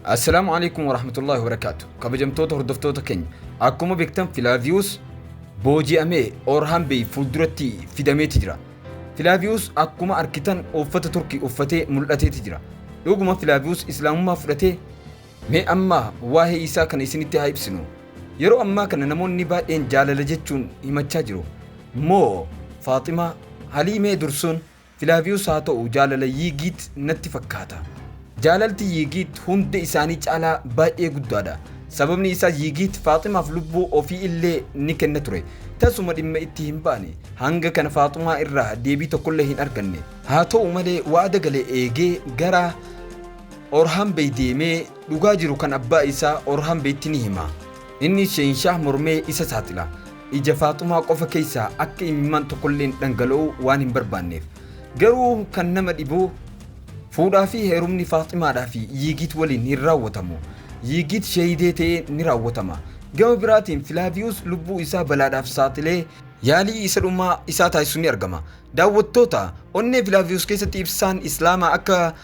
Assalaamu alaikum warahmatullahi wabarakaatu. Kabajamtoota hordoftoota keenya, akkuma beektan Filaaviyuus booji'amee Orhaan Bey fuulduratti fidameeti jira. Filaaviyuus akkuma arkitan uffata Turkii uffatee mul'ateeti jira. Dhuguma Filaaviyuus Islaamummaa fudhatee? Mee amma waa'ee isaa kana isinitti haa ibsinu. Yeroo ammaa kana namoonni baay'een jaalala jechuun himachaa jiru. Moo Faaximaa Haliimee dursuun Filaaviyuus haa ta'u jaalala Yigiit natti fakkaata. Jaalalti Yigiit hunda isaanii caalaa baay'ee guddaadha. Sababni isaas Yigiit Faaximaaf lubbuu ofii illee ni kenna ture. Tasuma dhimma itti hin baane. Hanga kana Faaximaa irraa deebii tokkollee hin arganne. Haa ta'u malee wa'ada gale eegee gara Orhaan Bey deemee dhugaa jiru kan abbaa isaa Orhaan Beytti ni hima. Innis Sheenshaah mormee isa saaxila. Ija Faaxumaa qofa keessaa akka imimmaan tokkolleen dhangala'u waan hin barbaanneef. Garuu kan nama dhibu fuudhaa fi heerumni Faaximaadhaa fi Yiigiit waliin hin raawwatamu. Yiigiit sheeyidee ta'ee ni raawwatama. Gama biraatiin Filaaviyuus lubbuu isaa balaadhaaf saaxilee yaalii isa dhumaa isaa taasisu ni argama. Daawwattoota, onnee Filaaviyuus keessatti ibsaan Islaamaa akka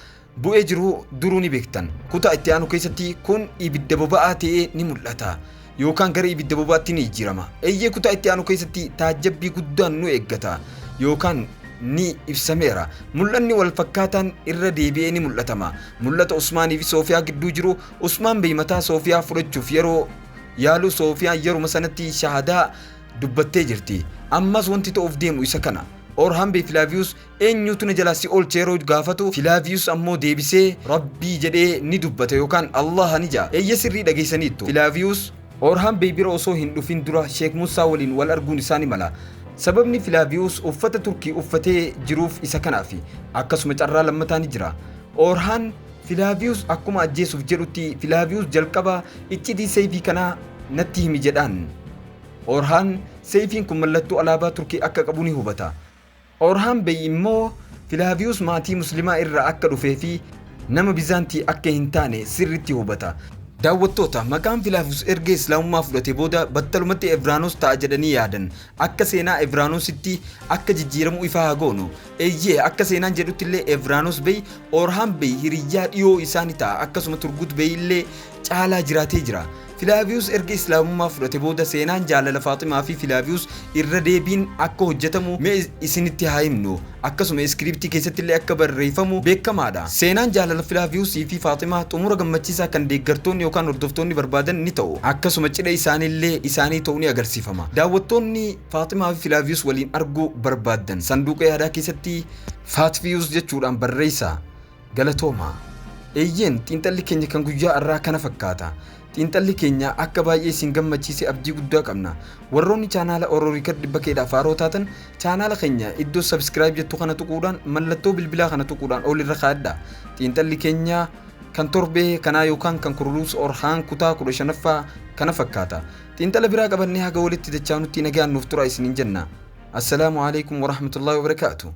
bu'ee jiru duruu ni beektan. Kutaa itti aanu keessatti kun ibidda boba'aa ta'ee ni mul'ata. Yookaan gara ibidda boba'aatti ni jijjiirama. Eeyyee, kutaa itti aanu keessatti taajjabbii guddaan nu eeggata. Yookaan ni ibsameera. Mul'anni wal fakkaataan irra deebi'ee ni mul'atama. Mul'ata Usmaanii fi Soofiyaa gidduu jiru. Usmaan Bey mataa Soofiyaa fudhachuuf yeroo yaalu Soofiyaan yeruma sanatti shahadaa dubbattee jirti. Ammas wanti ta'uuf deemu isa kana. Orhaan Bey Filaaviyuus eenyutu na jalaa si oolche yeroo gaafatu, Filaaviyus ammoo deebisee Rabbii jedhee ni dubbata yookaan Allaha ni ja'a. Eeyye, sirrii dhageessaniittu. Filaaviyus Orhaan Bey bira osoo hin dhufin dura Sheek Musaa waliin wal arguun isaa ni mala. Sababni Filaaviyus uffata Turkii uffatee jiruuf isa kanaafi. Akkasuma carraa lammataa ni jira. Orhaan Filaaviyus akkuma ajjeesuuf jedhutti Filaaviyus jalqaba iccitii seeyfii kanaa natti himi jedhaan. Orhaan seeyfiin kun mallattoo alaabaa Turkii akka qabu ni hubata. Orhaan Bey immoo Filaaviyus maatii Muslimaa irraa akka dhufee fi nama Bizaantii akka hin taane sirriitti hubata. Daawwattoota, maqaan Filaaviyus erga Islaamummaa fudhatee booda battalumatti Evraanoos ta'a jedhanii yaadan. Akka seenaa Evraanoositti akka jijjiiramu ifa haa goonu. Eeyyee, akka seenaan jedhutti illee Evraanoos Bey Orhaan Bey hiriyyaa dhiyoo isaa ni ta'a, akkasuma Turgut Bey illee caalaa jiraatee jira. Filaaviyus erga Islaamummaa fudhate booda seenaan jaalala Faaximaa fi Filaaviyus irra deebiin akka hojjetamu mee isinitti haa himnu. Akkasuma iskiriiptii keessatti illee akka barreeffamu beekamaadha. Seenaan jaalala Filaaviyusii fi Faaximaa xumura gammachiisaa kan deeggartoonni yookaan hordoftoonni barbaadan ni ta'u. Akkasuma cidha isaaniillee isaanii ta'u ni agarsiifama. Daawwattoonni Faaximaa fi Filaaviyus waliin arguu barbaaddan sanduuqa yaadaa keessatti Faatfiyus jechuudhaan barreessaa. Galatoomaa. Eeyyeen, xiinxalli keenya kan guyyaa har'aa kana fakkaata. Xiinxalli keenya akka baay'ee isin gammachiise abdii guddaa qabna. Warroonni chaanaala Oro Record dhibba keedhaaf haaroo taatan chaanaala keenya iddoo subscribe jettu kana tuquudhaan mallattoo bilbilaa kana tuquudhaan ol irra kaa'adha. Xiinxalli keenya kan torbee kanaa yookaan kan Kuruluus Orhaan kutaa 15ffaa kana fakkaata. Xiinxala biraa qabannee haga walitti dachaanutti nagaan nuuf tura isiniin jenna. Assalaamu alaikum warahmatullahi wabarakaatuh.